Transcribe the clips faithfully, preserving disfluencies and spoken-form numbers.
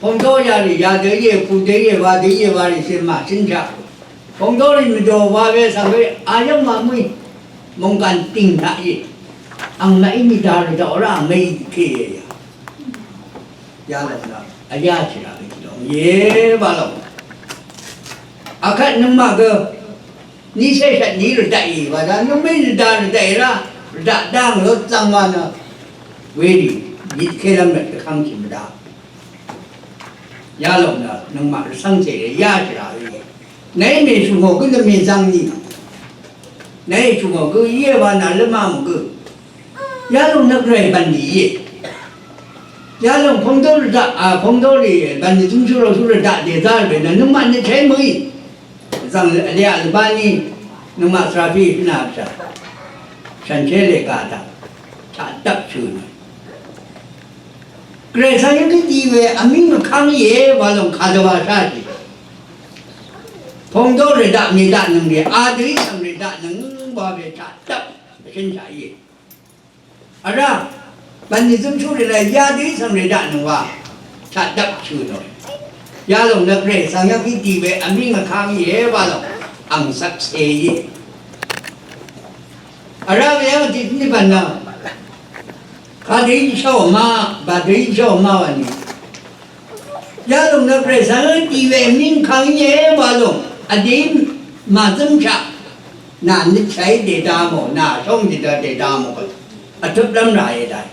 Pongdor yarì yadø íe, kudø íe, wadø íe, warì shø̀n màshǿn shaq. Pongdor rì mvdò wa we svng we ayv́ng wa mø̀í. Mungkàn tìng taq íe. Ang maqí mì dà rvdaq rá ang mèí dvke íe ya. Yalòng nø vyá shì rà we dì lòng íe wa lòng. Akvt nøngmaq gø Niqcé shvt ni rvdaq í wa da, nøngmí rvdaq rvdaq í rá, rvdaq dang lot zvng wa nø, werì, nit kélv́m nø dvkv́ng shì mvdaq. Yalòng nø, nøngmaq rvcv́ngcè rì yá shì rà í. Nàí mèshù ngò gǿ nø mèzvng nì. Nàí shù ngò gǿ íe wa nà lvmá mò gǿ. Yalòng nø gvray bv̀nlì íe. Yalòng pvngdór rvdaq, a, pvngdór rì bv̀nlì zúmshú rvshú rvdaq dèzá rvbè nø nøngmaq nø chèí mø̀í. Zvng vlea lvbá ní nøngmaq svra pí shvnà vshà. Shànshér lèga taq. Taq dvp shø̀ nø. Gvray svng yv́ng kí di we vmíng vkv́ng íe wa lòng kadvwa shá shì. Pvngdór rì daq mì daq nøng rì, a dø í svng rì daq nøng wa we taq dvp vshø̀n shà íe. Vrá, bv̀nlì zúmshú rì lè yadø í svng rì daq nøng wa, taq dvp shø̀ nò. Yalòng nø gvray svng yv́ng kí di we vmíng vkv́ng íe wa lòng, ang svkse íe. Vrá we yv́ng di ní bv̀n nø, kadø í shó ma, badø í shó ma wa nì. Yalòng nø gvray svng dì we mìngkvng íe wa lòng. Vdè màzǿmshaq. Nà nøtshàí dèda mò, nà shóng dèda dèda mò. Vtøplv́m ràe dai.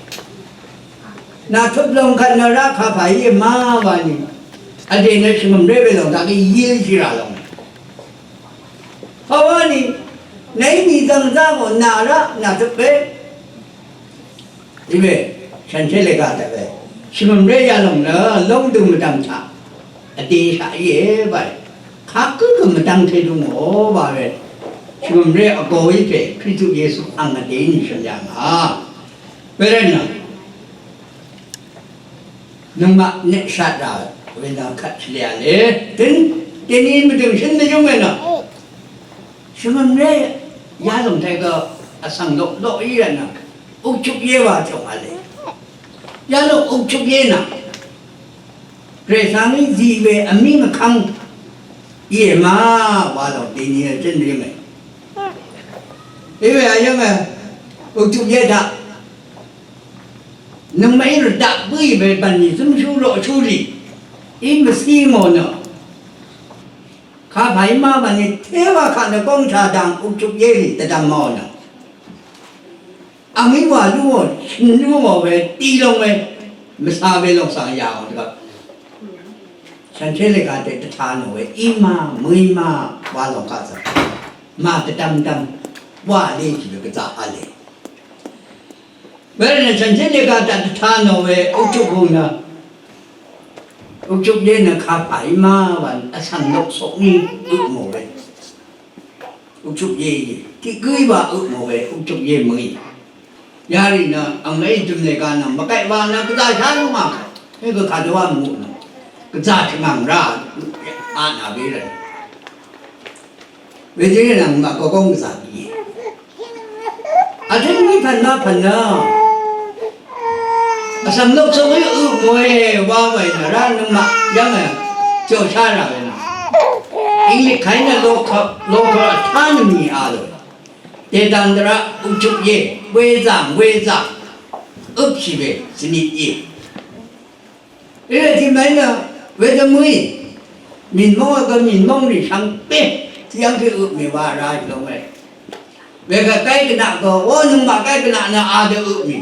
Nà tøp lòng kvt nø rá kapà íe ma wa nì. Vdè nø shvngø̀mré we lòng daqí yílshì rà lòng. Pawa nì, nàí mì zvng zá mò nà rá, nà tøp we. Iwe, shànshér lèga taq we. Shvngø̀mré yalòng nø lóngdø mvdv̀m taq. Vdè shaq íe bae. Kagǿ gø mvdv̀m tedø ngò bae. Shvngø̀mré vgō í pè Kristu Yesu ang vdè í nìshø̀n yà ngà. Wervt nø. Nøngmaq nø shvt rà we nø kvt shvlè vle. Døn, deni mvdø̀m shø̀n dø yǿng we nø. Shvngø̀mré yalòng taq gø vsvng loq loq í rvt nø. Ukchup yé wa chòng vle. Yalòng ukchup yé nø. Gvray svng í zì we vmíng vkv́ng íe ma wa lòng deni vjøn rì mè. Iwe ayv́ng e. Ukchup yé taq. Nøngmaqí rvdaq bǿì we bv̀nlì zǿmshú roqshú rì. Í mvcí mò nø. Kapà í má bv̀nlì téwa kaq nø góng shà dang ukchup yé rì dvdv̀m mò nø. Angí wà lúò, shø̀n lúò we, ti long we, mvsa we long svng yà ò dvgvp. Shànshér lèga taq dvta nò we, í ma, mø̀í ma, wa lòng kaq svng. Mà dvdv̀mdv̀m, wa lé shì we gvzà v̄le. Wervt nø shànshér lèga taq dvta nò we, ukchup hung nø. Ukchup yé nø kapà í má wa vsvng nok sokní øp mò we. Ukchup yé í. Tiq gǿí wa øp mò we, ukchup yé mø̀í. Yarì nø, angmèí jø̀m lèga nø, mvgaq wa nø, gvzà shá lú ngà. Hé gø kadø wa mvnguq nø. Gvzà shvngàng rá, a nà we rvt. Wedø í nvng mvgaq gø góng gvzà bì. Vtǿng mí pv̀n mvpv̀n nø. Vsvng lok sóngí ø mòe wa wàì nø rá nøngmaq yv́ng è. Jòshá rà we nø. English kàí nø local, local autonomy a lò. Dèdv̀ng dvrá øpchøp íe. Wezàng, wezàng. Øpshì we, svnit íe. Ere tiqmèí nø wedø mø̀í. Mìnmóng gø mìnmóng rì shvngbe. Tiqyv́ng tiq ø mì wa ra shvngbe. Wekvt gái gvnaq gø, o nøngmaq gái gvnaq nø adø ø mì.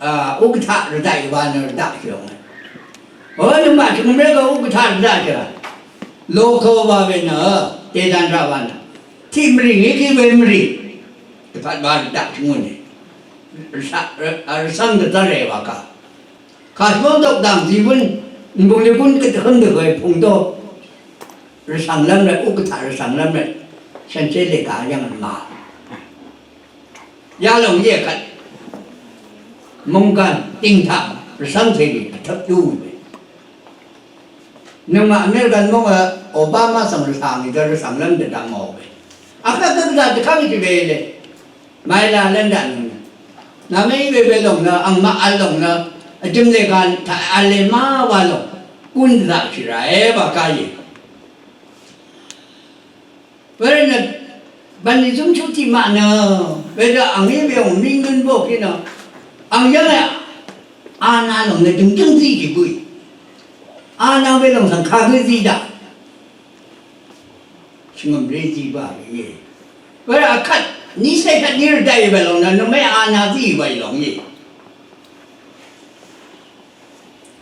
A, ukvtaq rvdaq ìwa nø rvdaq shvngbe. O nøngmaq shvngbe gø ukvtaq rvdaq shvngbe. Lokø wa we nø, dèdv̀n raq wa nø. Tiq mvrì ngí kí we mvrì. Dvpvt wa rvdaq shvngbe. Rvsvng, rvsvng dvzv́r rè wa kà. Kà shvngbe dvdv̀m zìgún, mvbùnglìgún gø dvhǿm dvhø̀ pungdó. Rvsvng lv́m rvt, ukvtaq rvsvng lv́m rvt. Shànshér lèga yv́ng rvmà. Yalòng íe kvt. Mungkàn, dìngtaq, rvsvng tèrì, vtvp yú we. Nøngmaq American móng e, Obama svng rvsvng í dø rvsvng lv́m dvdvm mò we. Akvt dø dvdvm dvkv́ng í dvbè le. Màí la lv́n daq nøng. Nà mèí we we lòng nø, angmaq vl lòng nø. Vjø̀m lè gà taq v̄le má wa lòng. Gún dvzaqshì ràe wa ká íe. Wervt nø bv̀nlì zúmshú tiqmaq nø wedø ang í we ò mí ngǿn bókí nø ang yv́ng e. Ana lòng nø dø̀ngjǿng zí jì bǿì. Ana we lòng svng kagǿ zí daq. Shvngø̀mré zí bá íe. Wervt akvt nícé kvt ní rvdaq í we lòng nø nøngmaqí ana zí we lòng íe.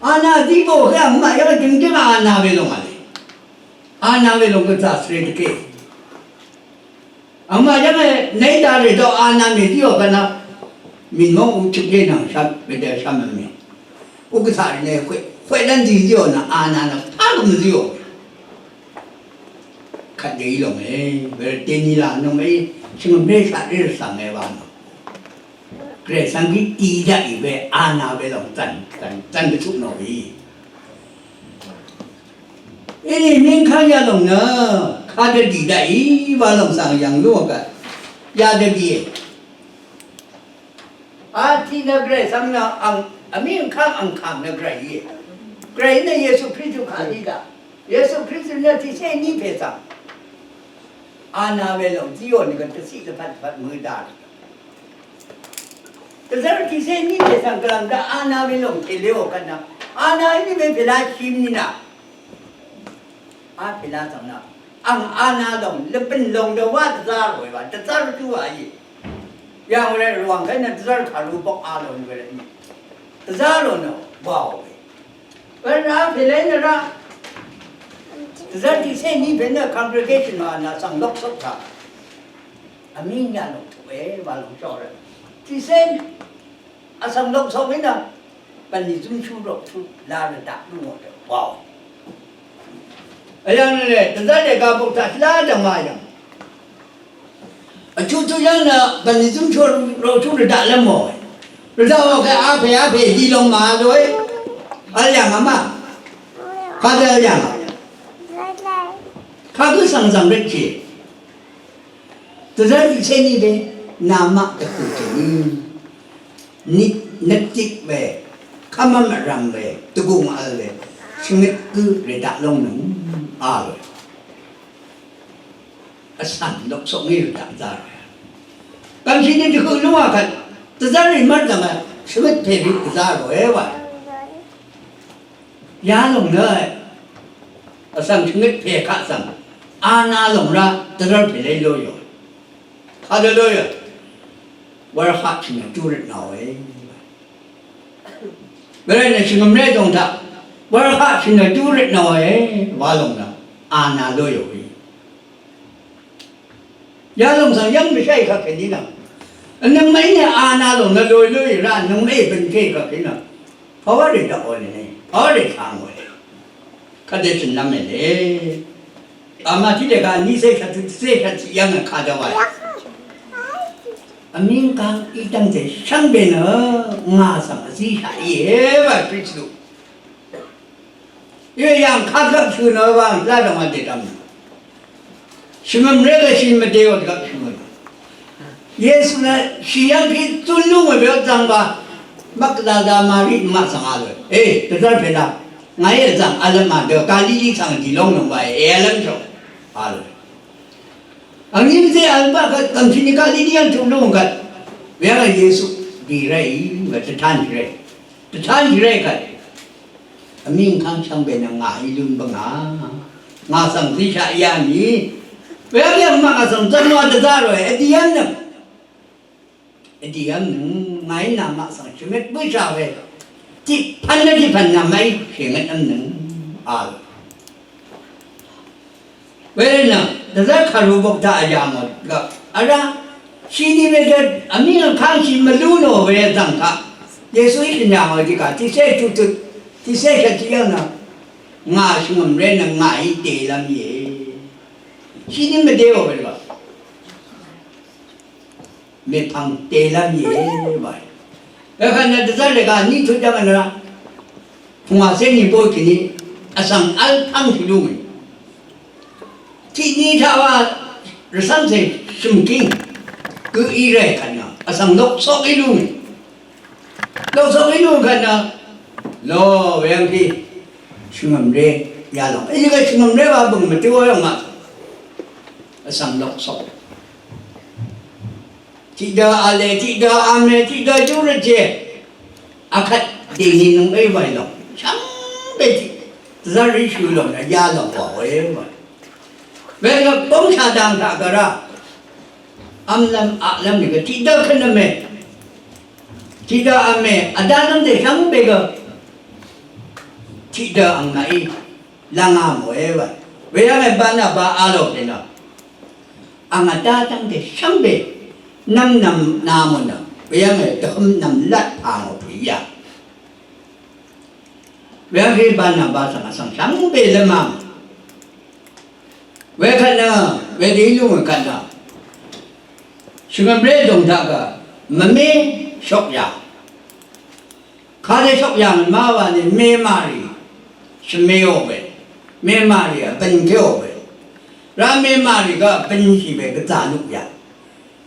Ana zí bó hø angmaq yv́ng dø̀ngjǿng ana we lòng v̄le. Ana we lòng gø zà svre dvke. Angmaq yv́ng e nèí darì dø ana mèzíò gvna. Mìnmóng uqchøp yé nvng shvm, wedø shvm mvme. Uqgvsaq rì nø hweq, hweq lv́n zí zíò nø ana nø pá gø mvzíò. Kvt dèí lòng e, wedø dèní la nø mèí, shvngø̀mré shaqré rvsvng e wa nø. Gvray svng gí dì daqì we ana we lòng zv̀n, zv̀n, zv̀n dvtuq nò we. Inìmíng kà yalòng nø kadø dì daqì wa lòng svng yv̀ng lú gvt yadø dìe. Atiq nø Gvray svng nø ang, vmíng kà ang kàm nø Gvray íe. Gvray nø Yesu Kristu kà dì daq. Yesu Kristu nø tiqcé ní pè svng ana we lòng zíò nø gvt dvciq dvpvt dvpvt mø daq. Dvzv́r tiqcé ní pè svng gvlv̀ng daq ana we lòng tèlé ò kvt nvng. Ana í ní we pèlá shim nínà. A pèlá svng nvng. Ang ana lòng, lvbø̀n lòng dø wá dvzá ròe wa, dvzv́r dú wa íe. Yàng we rvwàng kèn nø dvzv́r kàru bok a lòng we rvt í. Dvzá rò nø wa ò we. Wērvt nø a pèlé nø rá. Dvzv́r tiqcé ní pè nø congregation wa nø svng lok sok taq. Vmíng yalòng tøq we wa lòng shò rvt. Tiqcé vsvng lok sok we nø. Bv̀nlì zúmshú rokshú la rvdaq lú ngò dø. Wow. Vyv̀ng nø le, dvzv́r dèga buk taq shvlá dv̀ng wa yv̀ng. Vchuqchuq yv́ng nø bv̀nlì zúmshú rokshú rvdaq lv́m mò. Rvdaq mò kè a pè a pè di long màvl lòe. Vl yv̀ng vmá. Kadø vl yv̀ng. Kagǿ svng zv̀ng rvtshì. Dvzv́r tiqcé ní we namaq dvkø̀ tø̀ní. Nit nøt tiq we, kv́mv́m vrv̀m we, dvgùng vl we, shvngøt gǿ rèdaq lóngnøng a we. Vsv̀n lok soq ngí rvdaq zá we. Gv̀mshì nø dvhø̀ lúngà kvt, dvzv́r rì mv́rdv̀m we, shvngøt pè rì dvzá ròe wa. Yalòng nø vsvng shvngøt pè kaq svng ana lòng rá dvrv́l pè lé lóyò. Kadø lóyò. Wurhaq shì nø júrøt nòe. Wervt nø shvngø̀mré dòng taq wurhaq shì nø júrøt nòe. Wa lòng nø ana lóyò we. Yalòng svng yv́ng mvsháì kaq kèní nvng. Vnøngmaqí nø ana lòng nø loy lóy rá nøngmaqí bø̀n ké kaq kèní nvng. Pàwá rì dv̀ngò nìní. Pàwá rì shvngò nìní. Kvdè shø̀n nvm mèní. Ama tiq dèga ní cé shvt tiq cé shvt tiq yv́ng nø kadø wàì. Vmíng kang í dv́ngte shvngbe nø ngà svng vzíshaq íe wa Kristu. Iwe yàng kagvp shø̀n nø wa ládv̀ng wa dèdv̀m. Shvngø̀mré gvshì mvdèò dvgvp shvngø̀m. Yesu nø shì yv́ng kí zún lú ngø̀m we zv́ng wa. Magdala Mari nøngmaq svng a we. E, dvzv́r pèla. Ngàí vzv̀ng vlv́m a dø Galili svng dì lóngnøng wa e, e vlv́m shò. A we. Angní mvzé vl baq kvt gv̀mshì ni Galili yv́ng tuq lúng kvt. Weyv́ng Yesu dì ráì, wa dvtánshì ráì. Dvtánshì ráì kvt. Vmíng kang shvngbe nø ngàí lún bvngà. Ngà svng zíshaq yà nì. Weyv́ng yv́ng maq ngà svng zv́n wa dvzá ròe, vdì yv́ng nø. Vdì yv́ng nø ngàí namaq svng shvngøt bǿshà we. Tiqpv̀n nø tiqpv̀n namaq í shvngøt v́m nø. Al. Wervtnø dvzv́r kàru bok taq vyà ngò gvp vrá shini we gø vmíng vkv́ngshì mvlú nò we zv̀ng taq Yesuí shø̀n yà ngò tiqkà tiqcé chuqtut tiqcé shvt tiqyv́ng nø ngà shvngø̀mré nø ngàí dèlv́m íe. Shini mvdèò we gvp. Mèpvng dèlv́m íe wae. Wekvt nø dvzv́r lèga ní tut yv́ng nø pungwàcé nìbo kèní vsvng v́l pv́ngshì lú ngì. Tiqni taq wa rvcv́ngcè shø̀mkíng gø í rè kvt nø vsvng loksoq í lú ngì. Loksoq í lú kvt nø Lo, weyv́ng kí shvngø̀mré yalòng. Ílígø shvngø̀mré wa bø̀ng mvtø̄ ó yòng maq. Vsvng loksok. Tiqdø ale, tiqdø ame, tiqdø júrøt je. Akvt dèní nøng é wàì lòng. Shvngbe tiq. Dvzv́r rì shø̀ lòng nø yalòng wa we wa. Wegø bóngshà dang taq gvra. Vmlv́m aqlv́m nìgø tiqdø kvnø me. Tiqdø ame, vdá nv́m dèshvngbe gø. Tiqdø ang nàí lv́ngá mòe wa. Weyv́ng e Barnaba a lò kènø. Ang vdá dv́ngte shvngbe. Nv́m nvm namò nø. Weyv́ng e dvhøm nvm lat pà ngò pè ya. Weyv́ng e Barnaba svng vsvng shvngbe lvmvm. Wekvt nø, wedø í lúng wekvt nø. Shvngø̀mré dòng taq gø. Mvmé shok ya. Kadø shok yà ngì má wa nì mé màrì shvmé ò we, mé màrì vbøn ké ò we, rá mé màrì gø vbøn shì we gvzà luq yà.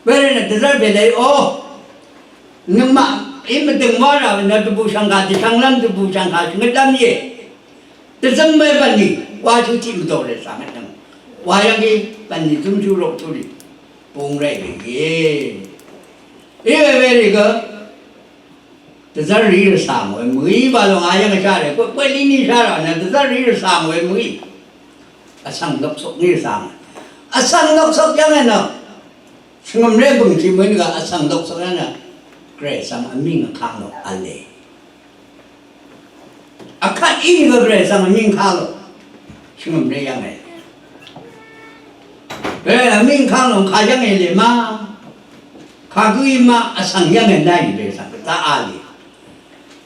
Wervt nø dvzv́r pè lèí o, nøngmaq í mvdø̀ng wá rà we nø dvbù shv̀ngkà dvshvnglv́m dvbù shv̀ngkà shvngøtlv́m íe. Dvzøm we bv̀nlì wa shú tiq mvdò rè svng nøng wa yv́ng í bv̀nlì zǿmshú roqshú rì bung rè we íe. Í we werì gø Dvzv́r rì rvsà ngòe mø̀í ba lòng a yv́ng shá rè. Bø, bø lí ní shá rà nø dvzv́r rì rvsà ngòe mø̀í. Vsvng loksok ní rvsà ngòe. Vsvng loksok yv́ng è nø. Shvngø̀mré bø̀ng shì mø̀í nø gø vsvng loksok yv́ng nø. Gvray svng vmíng vkang lò v̄le. Vkvt í nø gø Gvray svng vmíng kang lò. Shvngø̀mré yv́ng è. Gvray vmíng kang lò kà yv́ng è lè ma. Kagǿí maq vsvng yv́ng ènda í we svng gvzá a lì.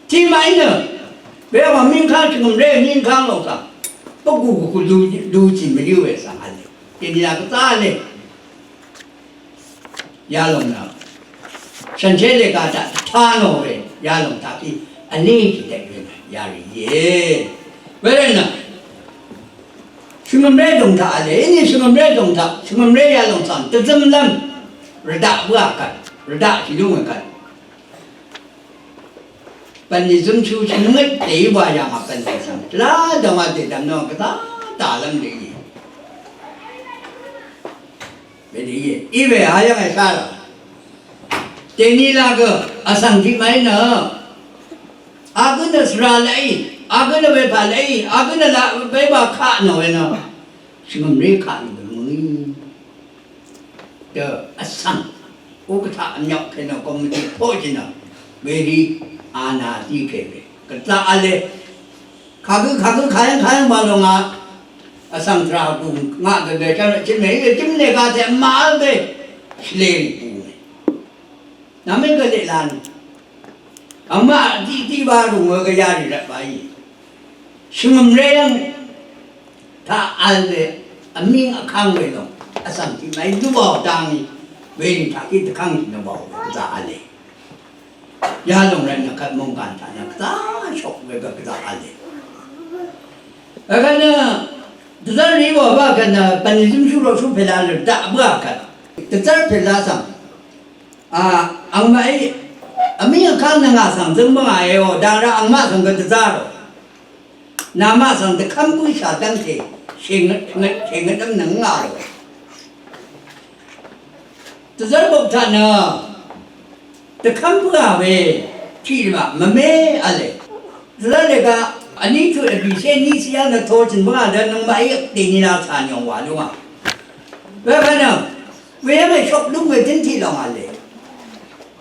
Tiqmaq í nø we wa mingkang shvngø̀mré mingkang lòng svng bvgù gvgù lu, lu jì mvyǿ we svng a lì. Dèni a gvzá a lì. Yalòng nø shànshér lèga taq dvtá nò we yalòng taq kí vní jì dèk we nø yarì íe. Wervt nø shvngø̀mré dòng taq v̄le, íni shvngø̀mré dòng taq, shvngø̀mré yalòng svng dvzømlv́m rvdaq bǿà kvt, rvdaq shì lú ngì kvt. Bv̀nlì zǿmshú shvngøt dèí wa yà ngà bv̀nlì svng. Lá dv̀ngwa dèdv̀m nò gvzá dàlv́m dèí. Wedø íe. Í we a yv́ng èshá rà. Dèní la gø vsvng tiq màí nø. Agǿ nø svra laqí, agǿ nø wepà laqí, agǿ nø laq wepà kaq nò we nø. Shvngø̀mré kaq nò we mø̀í. Dø vsvng. Ukvtaq vmyvk kènø komiti poqjì nø. Werì anà dí kèwe. Gvzaq v̄le. Kagǿ, kagǿ, kayv́ng, kayv́ng wa lòng a. Vsvng tvrà bùng ngaq gø gø chv́n rvt chøn mèí gø jǿm lèga tè vmà vl gø. Shvlē rì bùng. Nvmé gø leq lán. Angmaq tiqtiq ba rùngø gø yarì rvt baí. Shvngø̀mré yv́ng taq vl we vmíng vkv́ng we lòng. Vsvng tiq màí dúbàò dangí. Werì taq kí dvkv́ng shì nø bàò gvzá v̄le. Yalòng rvt nø kvt mònggàn taq nø gvzá shok we gø gvzá v̄le. Vkvt nø dvzv́r rì wà bá kvt nø bv̀nlì zǿmshú roqshú pèla rvdaq bǿà kvt. Dvzv́r pèla svng A, angmaqí vmíng vkv́ng nø ngà svng zǿng bǿngà èò, dang rá angmaq svng gø dvzá rò. Namaq svng dvkv́m bǿshà dv́ngte, shèngøt, shèngøt, shèngøt dv́m nø ngà rò. Dvzv́r bok taq nø dvkv́m bǿà we, tiq rvmaq mvmé v̄le. Dvzv́r lèga vní tut vbìshé ní shvyv́ng nø to chø̀n bǿngà dø nøngmaqí dèní la cà nyòng wà lúngà. Wekvt nø Weyv́ng èshok lúng we dǿn tiq lòng v̄le.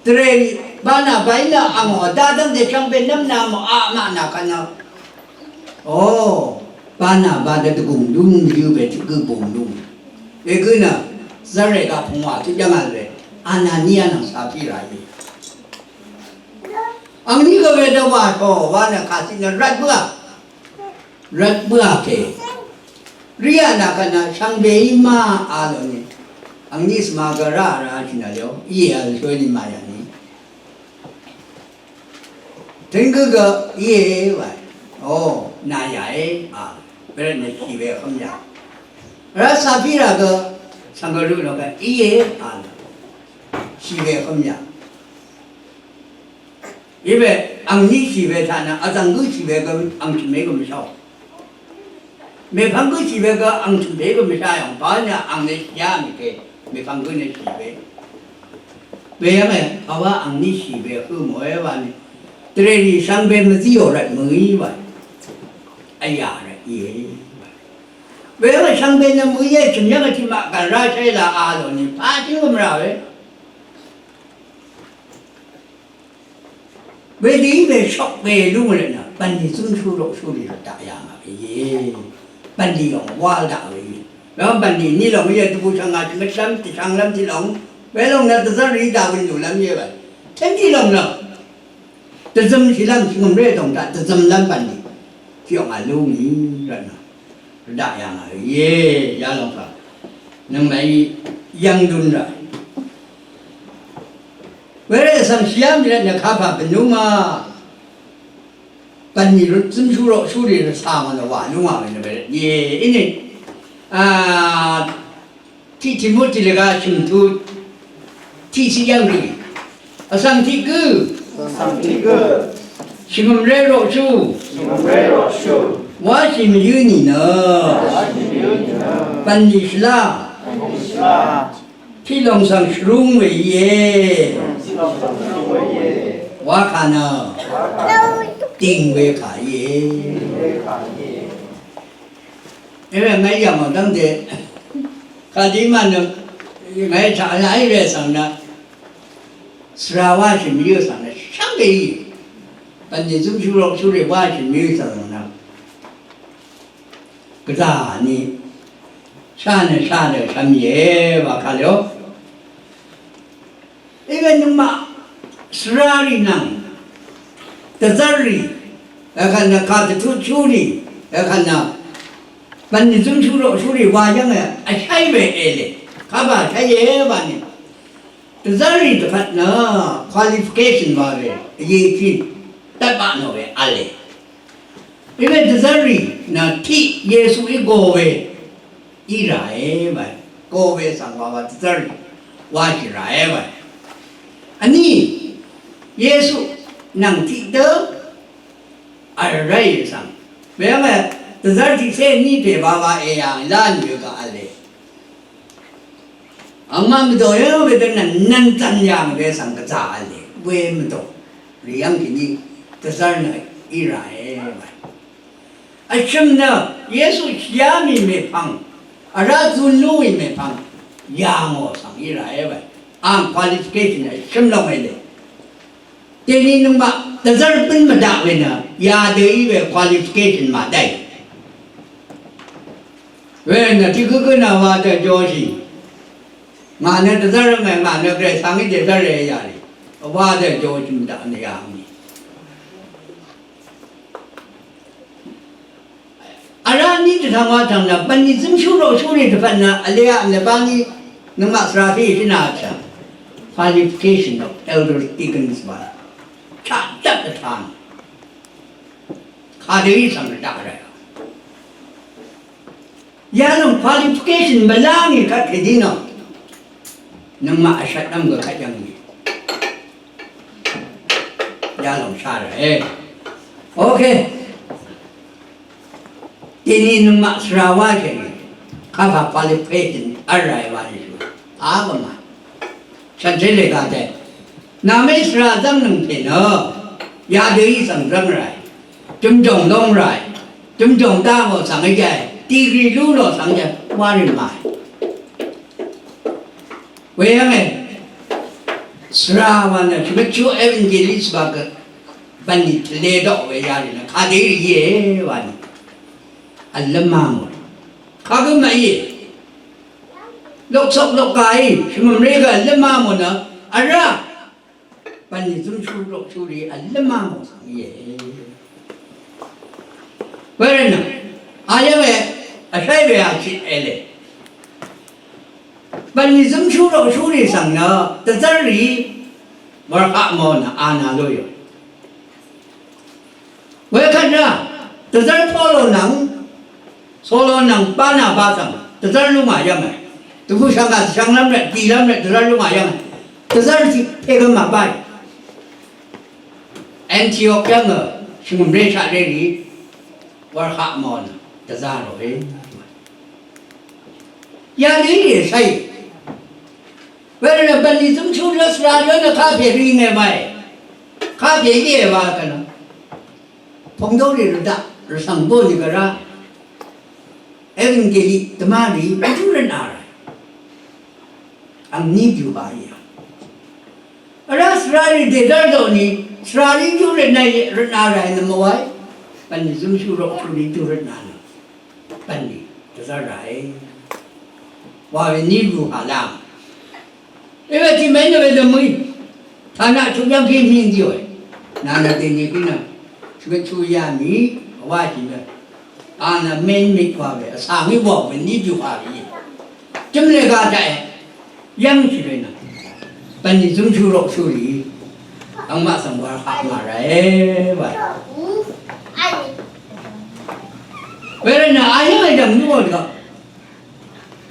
Dvrè Barnaba í nø angò dá dv́ngte shvngbe nv́m na mò aq maq nà kvt nø. O, Barnaba dø dvgùng lúng mvyǿ we tiq gø bùng lúng. Wegø nø Zvre ga pungwà tiq yv́ng v̄l we Anania nvng Sapira í. Angní gø we dø wà tò wa nø kàciq nø rvt bǿà. Rvt bǿà kè. Rí a nà kvt nø shvngbe í má a lò nì. Angní svma gø rá a rá shì nà lio. Íe a lò shø nì mà yà nì. Tø̀n gø gø íe wà. O, nà yà é a. Bvrvt nø shì we vhø̄m yà. Rvt Sapira gø svng gø rø lò gø íe a lò. Shì we vhø̄m yà. Iwe, angní shì we taq nø, vzv̀ng gǿ shì we gø, ang shvmé gø mvsháò. Mèpvng gǿ shì we gø, ang shvmé gø mvsháò, pà nø, ang nø shìá mì ke, mèpvng gǿ nø shì we. Weyv́ng e, pàwá angní shì we, hø mò e wa ni. Dvrè rì shvngbe mvzíò rvt mø̀í wa. Vyà rvt íe. Weyv́ng e shvngbe nø mø̀í e, chø̀m yv́ng e tiq maq gv̀n rá shé la a lò ni, pà chø̀m gø mvrà we. Wedø í we shok we lúng rvt nø, bv̀nlì zǿmshú roqshú rì rvt daq yà ngà we íe. Bv̀nlì lòng wál daq we íe. Lòng bv̀nlì ní lòng íe, dvbù shvngà shvngøt lv́m, dvshvng lv́m tiq lòng. Welòng nø dvzv́r rì daq we nù lv́m íe we. Tøn tiq lòng nø. Dvzøm shì lv́m shvngø̀m ré dòng daq dvzøm lv́m bv̀nlì. Tiq lòng a lúng í rvt nø. Rvt daq yà ngà we íe, yalòng kà. Nøngmaqí yv́ng dun rvt. Wervt svng shìá mì rvt nø kapà bø̀n lúngà. Bv̀nlì zǿmshú roqshú rì rvcà ngò nø wà lúngà we nø wervt íe. Íní, a, tiq Timoti lèga shø̀m tu tiqciq yv́ng rì. Vsvng tiq gǿ. Vsvng tiq gǿ. Shvngø̀m ré roqshú. Shvngø̀m ré roqshú. Wáshì mvyǿ nìnø. Wáshì mvyǿ nìnø. Bv̀nlì shvlá. Bv̀nlì shvlá. Tiq lòng svng shvrúng we íe. Wa kà nø dìng we kà íe. Eme mèyv̀ng ò dv́ngte kàdí mànø ngàí taq làí we svng nø svra wáshì mvyǿ svng nø shvngbe í. Bv̀nlì zǿmshú roqshú rì wáshì mvyǿ svng nø gvzà ni shá nø shá nø shvmìe wa kà lò. Iwe nøngmaq svrarì nvng dvzv́rrì, vkvt nø kàdvtutshúrì, vkvt nø bv̀nlì zǿmshú roqshúrì wa yv́nge vshéí we èlè. Kapà vshéíe wa ni. Dvzv́rrì dvpvt nø qualification wa we, vye kí dvtbaq nò we v̄le. Iwe dvzv́rrì nø tiq Yesuí go we í ràe wae. Go we svng wawa dvzv́rrì wáshì ràe wae. Vní Yesu nvng tiqdø vl ráì svng. Weyv́ng e dvzv́r tiqcé vní pè wawa èyà lá nìø gø v̄le. Angmaq mvdò yv́ng wedø nvn nvn zvn yà ngì we svng gvzà v̄le. We mvdò rì yv́ng kèní dvzv́r nø í ràe wae. Vshø̀m nø Yesu shìá mì mèpvng, vrá zun lúngì mèpvng yà ngò svng í ràe wae. Ang qualification vshø̀m lòng èlè. Dèni nøngmaq dvzv́r bǿn mvdaq we nø yadø í we qualification màdáì. We nø tiq gǿgǿ nø wa dø joshì. Ngà nø dvzv́r mè, ngà nø Gvray svng í dvzv́r rè yà rì. Wa dø joshì mvdaq nø yà ngì. Vrá ní dvtvng wa tvng nø bv̀nlì zǿmshú roqshúrì dvpvt nø vlea vnø bá ní nøngmaq svra fí shí nà vtshà. Qualification of elders, deacons wa chaq jvp dvtvng. Kadø í svng rvdaq rvt. Yalòng qualification mvlá ngì kvt kèdí nò. Nøngmaq vshvt v́m gø kvt yv̀ng ngì. Yalòng shá rvt. Ok. Dèni nøngmaq svra wáshì. Kapà qualification v́l ràì wa nìshù. Pà gø mà. Shànshér lèga dè. Nàmé svra zv́ngnøng pè nø. Yadø í svng zv́ng ràì. Jø̀mjòng lóng ràì. Jø̀mjòng dá ngò svng í jàì. Degree lú lò svng í jàì. Wá rì màì. Weyv́ng e, svra wa nø, shvngøtshú evangelist wa gø, bv̀nlì tvlē daq we yarì nø, kadø í rì íe wa nì. Vlv́m má mò. Kagø màíe. Loksok lokgàí, shvngø̀mré gø vlv́m má mò nø, vrá. Bv̀nlì zǿmshú loqshúrì vlǿm má mò svng íe. Wervtnø, ayv́ng we, vshéy we a shit èlè. Bv̀nlì zǿmshú loqshúrì svng nø, dvzv́rrì, wurhaq mò nø, a nà lúyò. Wekvt nø, dvzv́r Polo nvng, Solo nvng Barnaba svng, dvzv́r lúngà yv́ngà. Dvbù shvngà dvshvnglv́m rvt, dìlv́m rvt, dvzv́r lúngà yv́ngà. Dvzv́r tiq pegvm màbáì. Antiok yv́ng nø shvngø̀mré shaqré rì wàrhaq mò nø dvzá ròe. Yalì rì shàì. Wervt nø bv̀nlì zømshú rvsra rvt nø kapè rì ngè màe. Kapè íe wa kvt nø. Pòngdórí rvdaq rvsvng bónìgvrá evangeli dvmárì vjú rvtnà ràe. Angní jùbà íe. Vrá svrarì dèdv́r dòni svrarì vjú rvtnà ràe nø mvwáe. Bv̀nlì zømshú roqshúrì vjú rvtnà nø bv̀nlì dvzv́r ràe. Wa we ní lú hà lam. Iwe tiq mèn nø we dvmø̀í. Tànaq chuq yv́ng kí mí ndí we. Nà nø dèní kí nø. Shvngøt chu yà mí. Wa jì nø. A nø mèn mí wa we. Vsvng í wa we ní jù wa we. Jø̀m le ga daqe. Yv́ng shì we nø. Bv̀nlì zømshú roqshúrì. Angmaq svng wa haq mà ràe wa. Wervt nø a yv́ng we dv̀ng ní wa dv̀ng.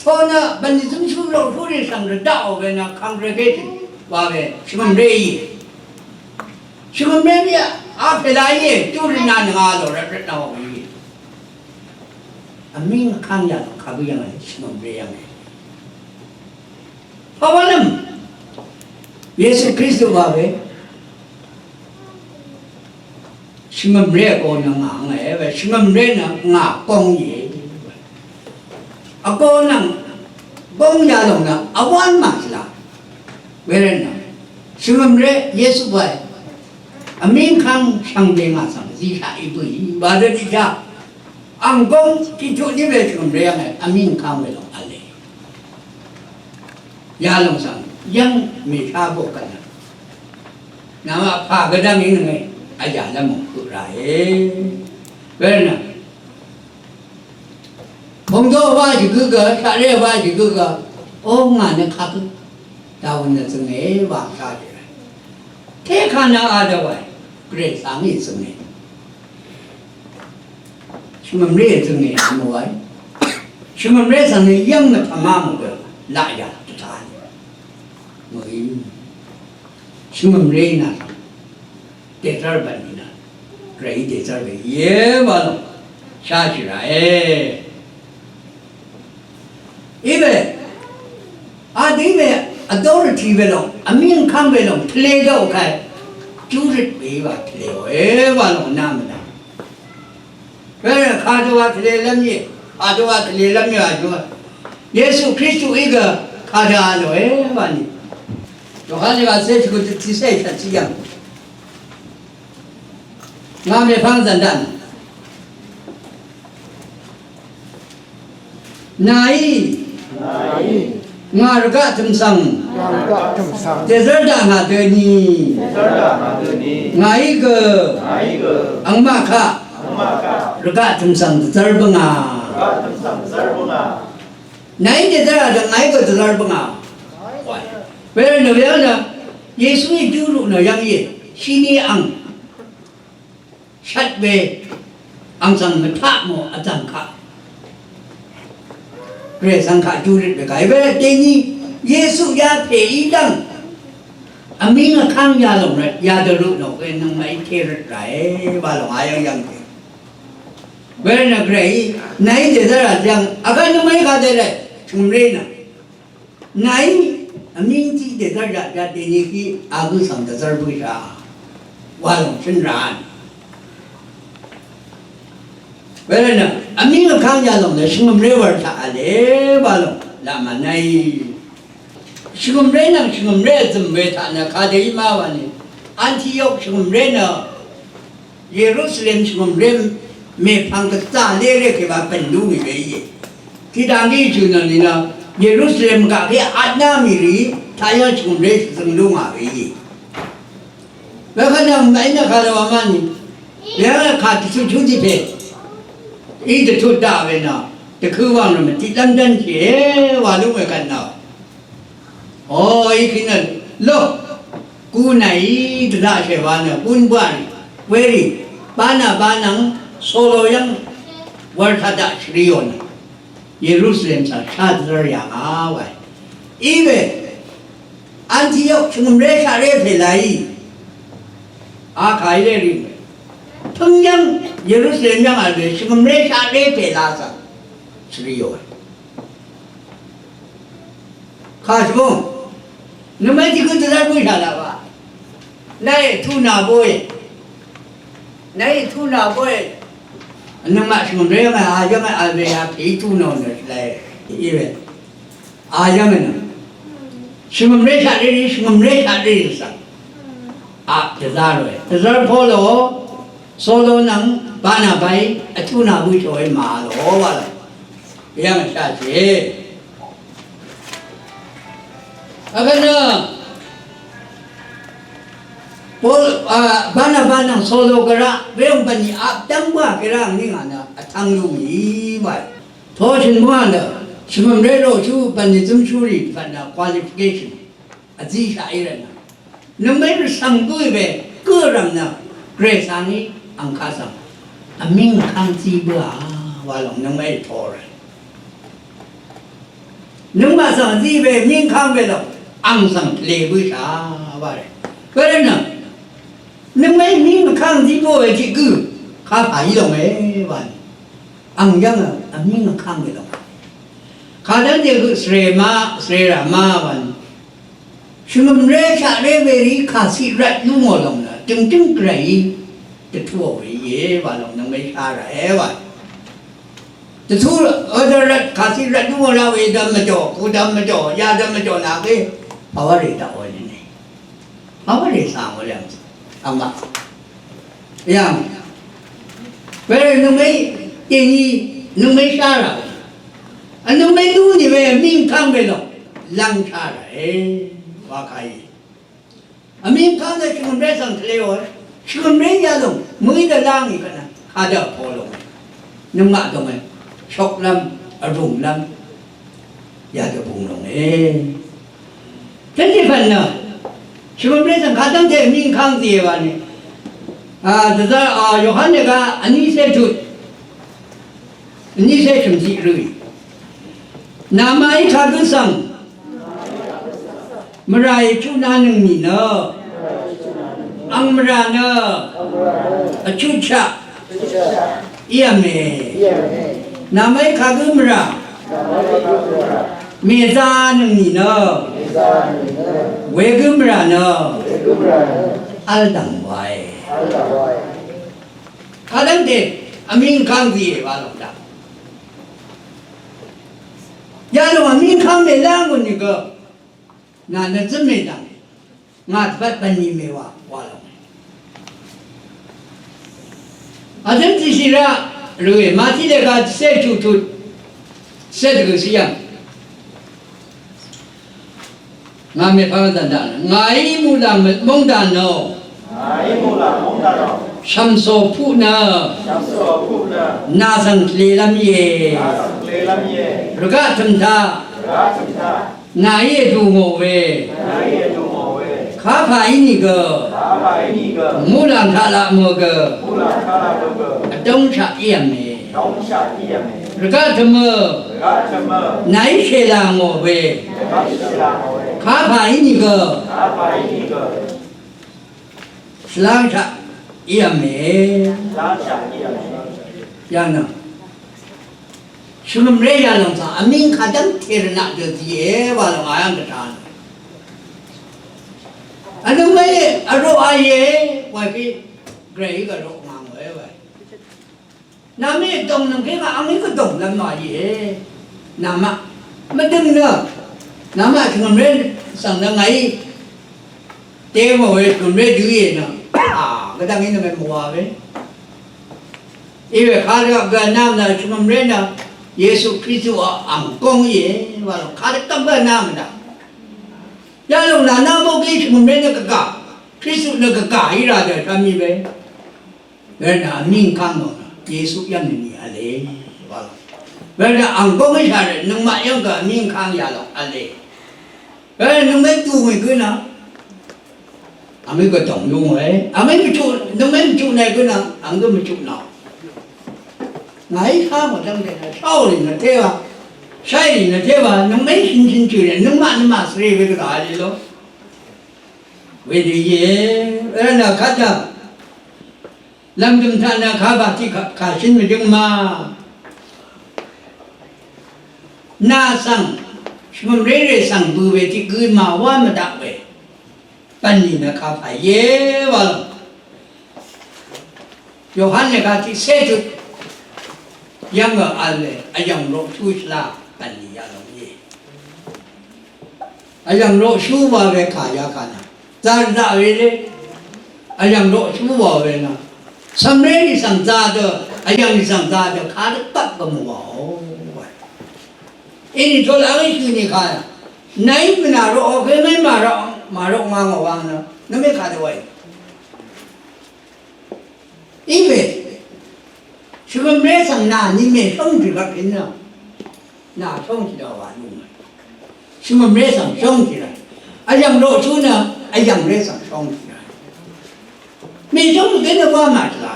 Tona bv̀nlì zømshú roqshúrì svng rvdaqò we nø congregation wa we shvngø̀mré íe. Shvngø̀mré mí a pèla íe, júrøt nà nøngà lò rvt rvtnà wa we íe. Vmíng vkáng yà lò kagǿ yv́nge, shvngø̀mré yv́nge. Pàwálv́m Yesu Kristu wa we shvngø̀mré vgō nø ngà ngàe we, shvngø̀mré nø ngà góng íe. Vgō nvng góng yalòng nø vwán màshvla. Wervt nø shvngø̀mré Yesu wae. Vmíng kang shvngbe ngà svng zishaq í bø̀í wa dø tiqshaq. Ang góng tiqtuq ní we shvngø̀mré yv́nge, vmíng kang we lòng v̄le. Yalòng svng yv́ng mèshá bok kvt nø. Namaq pà gvdv́ng í nønge, vjà lv́m mò høq ràe. Wervt nø. Pungdó wá shì gǿ gø, shaqré wá shì gǿ gø. Ó ngà nø kagǿ. Dawøn nø zønge wa shá shì ràe. Tékà nø a dvwae. Gvray svng í zønge. Shvngø̀mré zønge mvwae. Shvngø̀mré svng nø yv́ng mvtvmá mvgø. Laqyà dvtaq. Mø̀í. Shvngø̀mré nà. Dèzv́r bv̀n nìnà. Gvray dèzv́r we íe wa lòng. Shashì ràe. Iwe. Adø iwe. Authority we lòng. Vmíng vkv́ng we lòng. Tvle dø kai. Júrøt we wa tvle we wa lòng nà mvnà. Wervt kadø wa tvle lv́m íe. Kadø wa tvle lv́m íe wa jùwa. Yesu Kristu í gø kadø a lòe wa nì. Yohan wa se shvgø tiqsè shvt tiq yv̀ng. Ngà mèpvng zv̀n dv̀n. Nàí. Nàí. Ngà rvgaq tø̀m svng. Ngà rvgaq tø̀m svng. Dèzv́r daq ngà døni. Dèzv́r daq ngà døni. Ngàí gø. Ngàí gø. Angmaq kaq. Angmaq kaq. Rvgaq tø̀m svng dvzv́r bøngà. Rvgaq tø̀m svng dvzv́r bøngà. Nàí dèzv́r daq ngàí gø dvzv́r bøngà. Wervt nø we nø Yesuí júrø nø yv́ng íe. Shini ang. Shvt we ang svng mvtaq mò vzv̀ng kaq. Gvray svng kaq júrøt we kaq. Wervt dèni Yesu yapè í dv̀ng. Vmíng vkv́ng yalòng rvt yadvrø nò we nøngmaqí tèrøt ràe wa lòng ayv́ng yv́ng tè. Wervt nø Gvray nàí dèzv́r vzv̀ng. Vkvt nøngmaqí kadø rvt shø̀mré nø. Nàí vmíng tiq dèzv́r yaqyaq dèni kí agø svng dvzv́r bǿshà. Wa lòng shøn ràn. Wervt nø vmíng vkv́ng yalòng nø shvngø̀mré wv̄r taq v̄le wa lòng laq mànàí. Shvngø̀mré nvng shvngø̀mré vzø̀m we taq nø kadø í má wa nì. Antiok shvngø̀mré nø Yerusalem shvngø̀mré mèpvng gvzà léré kèwa pv̀n lú mì we íe. Tiqdang gí jø̀ nø nìnø Yerusalem gaq gí atná mì rì taq yv́ng shvngø̀mré shvzøng lú ngà we íe. Wekvt nø mèí nø kàlvwà má nì. Wekvt kà dvtut shú tiq pè. Í dvtut daq we nø dvkø̄ wàng rvmø̀ tiqlv́m dv́n shìe wa lú we kvt nø. O, í kí nø lo. Gú nàí dvzaqshè wa nø gún bǿà rì. Werì, bá nà bá nvng solo yv́ng wv̄r taq daq shvriò nø. Yerusalem svng shá dvzv́r yà ngà wae. Í we, Antiok shvngø̀mré shaqré pè làí. Akà í lé rì mè. Pøngyv́ng Yerusalem yv́ng vl we shvngø̀mré shaqré pè la svng. Shvri yò. Kà shvbung. Nøngmaqí tiq gǿ dvzv́r bǿshà laq wa. Nayè tunà boe. Nayè tunà boe. Nøngmaq shvngø̀mré yv́ng vl, a yv́ng vl, a we a pè í tunà nø shvlai. Í we. A yv́ng nø. Shvngø̀mré shaqré rì, shvngø̀mré shaqré rì svng. Aq dvzv́r we. Dvzv́r Polo, Solo nvng Barnabaí vtú nà bǿshòe màvl o wa lò. Yv́ng vshá shìe. Vkvt nø Pol, a, Barnaba nvng Solo gvrá, werv̀m bv̀nlì ap dv́ng bǿà gvrá angní ngà nø vtvng lú ngì wa. Toshø̀n bǿà nø, shvmø̀m ré roshú bv̀nlì zǿmshúrì dvpvt nø qualification. Vzíshaq í rvtnø. Nøngmaqí rvcv̀ng gǿ we, gǿ rv̀m nø, Gvray svng í, ang kaq svng. Vmíng vkv́ng zí bǿà, wa lòng nøngmaqí rvtō rvt. Nøngmaq svng zí we, vmíng vkv́ng we lòng, ang svng tvlē bǿshà, wa rvt. Wervtnø, nøngmaqí vmíng vkv́ng zí bǿ we tiq gǿ, kapà í lòng we, wa nì. Ang yv́ng, vmíng vkv́ng we lòng. Kadv́ngte høq svre ma, svre rà ma, wa nì. Shvngø̀mré shaqré werì kàciq rvt lú ngò lòng nø, døngdøng Gvrayí dvtúò we íe, wa lòng nøngmaqí shá ràe wa. Dvtú, ø, dvt rvt, kàciq rvt lú ngò rá we dvm mvjò, kudvm mvjò, yadvm mvjò nà gø, pàwá rè daqò nìne. Pàwá rè cà ngò lv̀m. Angmaq. Yàng. Wervt nøngmaqí, dèní, nøngmaqí shá rà. Vnøngmaqí nú nì we, vmíng vkv́ng we lòng. Lv́ng shá ràe. Wa kàí. Vmíng vkv́ng nø shvngø̀mré svng tvlē ò. Shvngø̀mré yalòng. Mø̀í dvlá ngì kvt nø. Kadø vpò lòng. Nøngmaq dòngé. Shoklv́m. Vrùng lv́m. Yadø bung lòng e. Tønshì pv̀n nø, shvngø̀mré svng kadv́ngte vmíng vkv́ng zìe wa ni. A, dvzv́r, a, Yohan dvgá vní cé tut. Vní cé shø̀m ziq rø̀ì. Nàmaqí kagǿ svng. Mvràì chuqnanøng nìnø. Ang mvrà nø. Vchuqchaq. Íe mè. Nàmaqí kagǿ mvrà. Mèzanøng nìnø. Wegǿ mvrà nø. V́l dv̀ng wae. Kadv́ngte vmíng vkv́ng zìe wa lòng dv̀ng. Yalòng vmíng vkv́ng mèlá ngùn nìgø. Nà nø zǿm mèdv̀ng. Ngà dvbvt bv̀nlì mèwà wa lòng. Vdǿm tiqshì rá rø̀e Màtí lèga tiqcé chuq tut tiqcé dvgø̀ shí yv̀ng. Ngà mèpvng dv̀n daq ngàí muqlàng móngdàn nò. Ngàí muqlàng móngdàn nò. Shv̀msò puq nø. Shv̀msò puq nø. Nà svng tvlelv́m íe. Nà svng tvlelv́m íe. Rvgaq tø̀m taq. Rvgaq tø̀m taq. Nàí èdù ngò we. Nàí èdù ngò we. Kapà ínìgø. Kapà ínìgø. Muqlàng taq laq mø gø. Muqlàng taq laq mø gø. Vdóngshaq íe mè. Vdóngshaq íe mè. Rvgaq tø̀mø. Rvgaq tø̀mø. Nàí shèlà ngò we. Nàí shèlà ngò we. Kapà ínìgø. Kapà ínìgø. Shvlangshaq íe mè. Shvlangshaq íe mè. Yà nø. Shvngø̀mré yalòng svng vmíng kadv́ngte rvnaq dø zìe wa lòng ayv́ng gvtá nø. Vnøngmaqí vroq a íe wa kí Gvrayí gvroq ngà ngòe wa. Namaqí dòngnøng kí ngà angí gvdòngnøng wa íe. Namaq mvdøng nø. Namaq shvngø̀mré svng nø ngàí Dèmò we shvngø̀mré dø íe nø. A, gvdv̀ng í nø mèmòwa we. Iwe kadø gvnam nø shvngø̀mré nø Yesu Kristu a ang góng íe. Wa lò kadø gvnam nø. Yalòng nà nà mò gí shvngø̀mré nø gvgà. Kristu nø gvgà í rà dø shvmí we. Wervtnø vmíng kang lòng Yesu yv́ng nìni v̄le. Wervtnø ang góng íshà rvt nøngmaq yv́ng gø vmíng kang yalòng v̄le. Wervtnø nøngmaq tù ngì gǿ nø. Vmí gø tòng lú ngòe. Vmí mvchuq, nøngmaq mvchuq nè gǿ nø. Ang gǿ mvchuq nò. Ngàí ká mò dv́ngte nø. Sháò rì nø téwa. Sháì rì nø téwa. Nøngmaq shø̀n shø̀n chø̀ rì. Nøngmaq nøngmaq svre we gø dà v̄le ló. Wedø íe, wervtnø kvt nø, Lv̀mdø̀m taq nø kà bàtiq kà, kàshø̀n mvdøng ma. Nà svng, shvngø̀mrérè svng bø̀ we tiq gø màwá mvdaq we. Bv̀nlì nø kà pà íe wa lòng. Yohan nø kà tiqcé tut. Yv̀ng vl we, vyv̀ng roqshú shvla, bv̀nlì yalòng íe. Vyv̀ng roqshú wa we kà yakà nø. Zar zaq we le. Vyv̀ng roqshú wa we nø. Cv̀mré nì svng za dø, vyv̀ng nì svng za dø, kadø bvp gø mvwàò. Inìtol vl shø̀ nì kà. Nàí mvnà roq, kèmè màroq, màroq ngà ngò wang nø. Nø mè kà dø wàì. Í we, shvngø̀mré svng nà ni mèshóng dvgvp í nø, nà shóng shì dvgvp wa lú mvt. Shvngø̀mré svng shóng shì dvgvp. Vyv̀ng roqshú nø, vyv̀mré svng shóng shì dvgvp. Mèshóng dvgvp nø wa màshvla.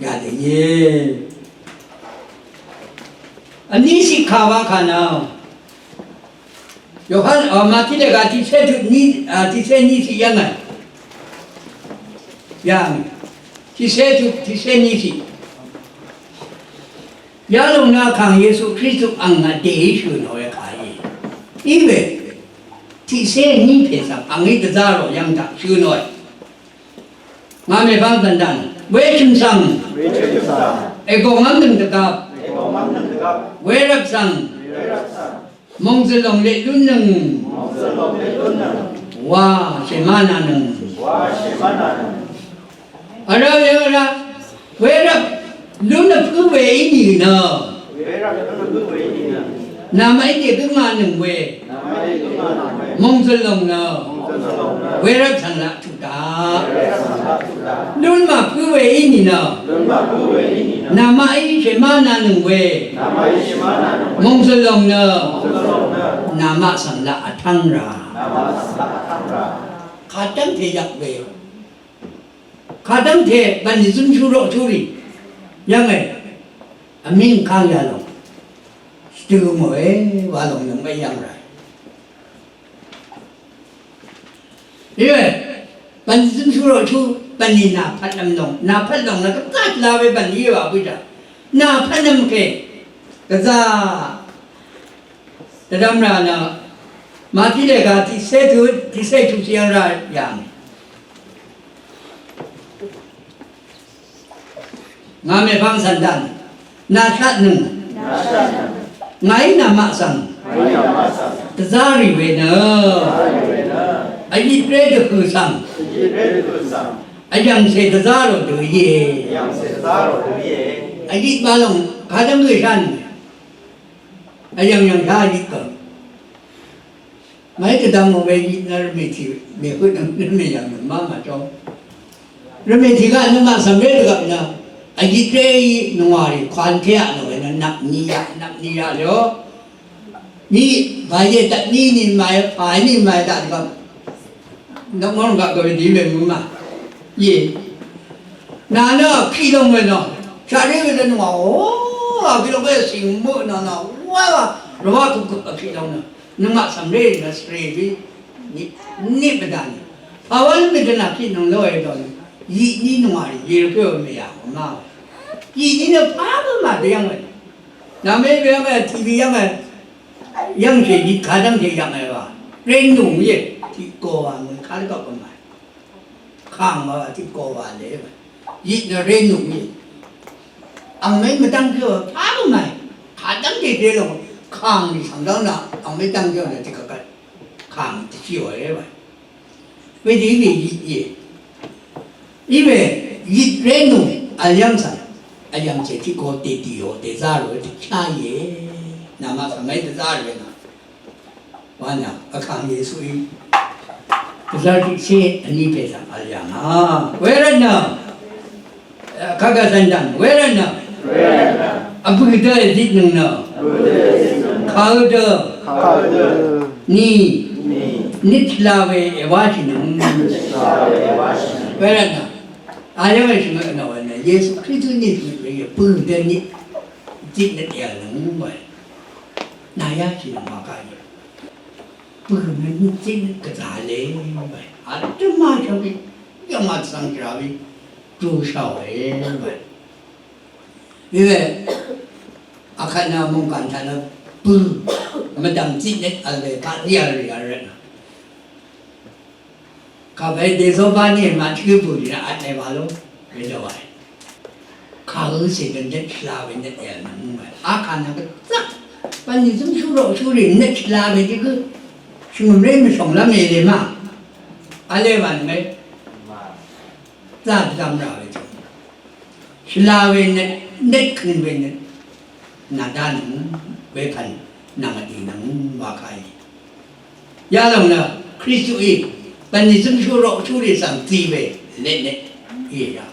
Yadø íe. Vní shì kà wa kà nø. Yohan, a, Màtí lèga tiqcé tut ní, a, tiqcé ní shì yv́ng a. Yv́ng. Tiqcé tut, tiqcé ní shì. Yalòng nø Vkàng Yesu Kristu ang vdèí shø̀n òe kà íe. Í we, tiqcé ní pè svng ang í dvzá rò yv́ng taq shø̀n òe. Ngàmè bang zv̀ndv̀n. Wechø̀m svng. Wechø̀m svng. Ègòngv́m nøng dvgvp. Ègòngv́m nøng dvgvp. Wervp svng. Wervp svng. Mòngzø̀l lòng leq lúnnøng. Mòngzø̀l lòng leq lúnnøng. Wa shèmánanøng. Wa shèmánanøng. Vrá we vrá. Wervp lún vpǿ we í nìnø. Namaqí dègǿngà nøng we. Mòngzø̀l lòng nø. Wervp svng laq tuq daq. Lún màpǿ we í nìnø. Namaqí shèmánā nøng we. Mòngzø̀l lòng nø. Namaq svng laq vtv́ng rà. Kadv́ngte yvk we. Kadv́ngte bv̀nlì zǿmshú roqshúrì yv́nge. Vmíng káng yalòng shvdø mòe wa lòng nøngmaqí yv́ng ràe. Íwe, bv̀nlì zǿmshú roqshú bv̀nlì nà pvt nvm lòng, nà pvt lòng nø gvzá shvla we bv̀nlì íe wa bǿjà. Nà pvt nvm kè gvzá dvdvm rà nø Màtí lèga tiqcé tut, tiqcé tut shì yv́ng rà yàng. Ngàmè bang sv̀ndv̀n. Nàshatnøng. Ngàí namaq svng dvzá rì we nø. Vyit ré dvhø̀ svng. Vyv̀ngcè dvzá rò dø íe. Vyit wa lòng kadv́ng gø shá nøng. Vyv̀ng yv̀ng shá vyit gø. Màí dvdvm mò we yit nø rvmè tì mèhøt nø rvmè yv̀ng nø má màjóng. Rvmè tì gaq nø màcv̀m ré dvgvp nø vyit ré í nungwà rì kwan té aq nø we nø nvpni yaq, nvpni yaq lèò. Ni bàyè dvtni ni màí pàí ni màí daq dvgvp. Nvpmò gaq gø we dì we mø mà. Yè. Nà nø vkì lòng we nø. Shaq ré we nø nungwà o. Vkì lòng we sìng mø nø nø. Wa wa. Rvwà kuk kuk vkì lòng nø. Nøngmaq cv̀mré nø svrè bí nip, nip mvdv̀n. Pàwv́l mvdv̀n vkit nvng lóe dø nø. Yiqní nungmaq rì yirpéò mèyà vmá we. Yiqní nø pà bǿ mà dvyv́ng we. Nvmé bvyv́ng we, T V yv́ng we. Yv́ngshè yit kadv́ngshè yv̀ng we wa. Reng nùng íe. Tiq go wa mø kadv́gvp vmá we. Kàng wa tiq go wa lé we. Yit nø ré nùng íe. Ang mèí mvdv́ng kí we pà màì. Kà dv́ngte dé lòng. Kàng nì svng dv́ng nø ang mèí dv́ng kí we nø tiq kàgvt. Kàng dvshí we we. Wedø í we yit íe. Í we yit ré nùng vl yv́ng svng. Vyv̀ngcè tiq go dèdìò dèzá rò we tiq shá íe. Namaq svng mèí dvzá rì we nø. Wa nø Vkàng Yesuí dvzv́r tiqcé vní pè svng vl yà ngà. Wervt nø, e, kagvzv̀n dv̀ng, wervt nø, vbø̀ dø zitnøng nø, kàø dø, ni, nit shvla we èwáshìnøng. Wervt nø, a yv́ng èshvngø nø, wervt nø, Yesu Kristu nit shvngø we, bø̀ dø nit, zitnøt èv̀lnøng we. Nà yáshìnøng wa kà yø. Bø̀n nø nøt zí nøt gvzà le. Vdø̀m màshvng í. yv̀ng màtsvng shvrà we. Dvshaòe. Wē. Wē. Akvt nø mungkàn taq nø bø. Mvdv̀m zitnøt vl we paqzí vl rì vl rvtnø. Kàvle dèzóbá ní màtǿ bø̀rì rà vtnè wa ló. Wedø wae. Kàgø cè gø nøt shvla we nøt èvl nvng mú wae. Akà nvng gvzvk. Bv̀nlì zǿmshú roqshú rì nøt shvla we dí gǿ. Shvngø̀mré mvshònglv́m èlè ma. Vle wa nø mé. Zá dvdvm rà we tø. Shvla we nøt, nøt køn we nøt. Nàdá nvng, wepv̀n, nvng vdì nvng, wakà í. Yalòng nø, Kristuí, bv̀nlì zǿmshú roqshú rì svng zí we, letnøt, í yà.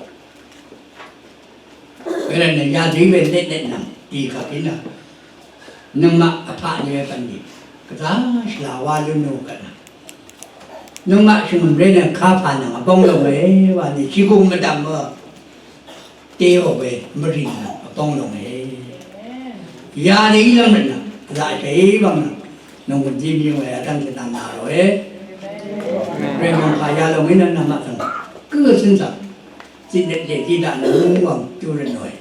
Wervtnø, yadø í we letnøt nvng, dì kàpí nø. Nøngmaq vpaq nì we bv̀nlì, gvzá shvlá wá lún nò gvtnø. Nøngmaq shvngø̀mré nø kapà nvng vbóng lòe wa nì shìgùng mvdv̀m mø. Teò we mvrì nø vbóng lòe. Yadø í lv́m rvtnø, vzaqshà í wvng nø. Nònggùn zí mvyøng we vdv́ng shvdv̀ng nà lòe. Rèmòngkà yalòng í nø nvmaq svng. Gǿ cǿn svng. Zitnøt lèzí daq nø wvng júrøt nòe.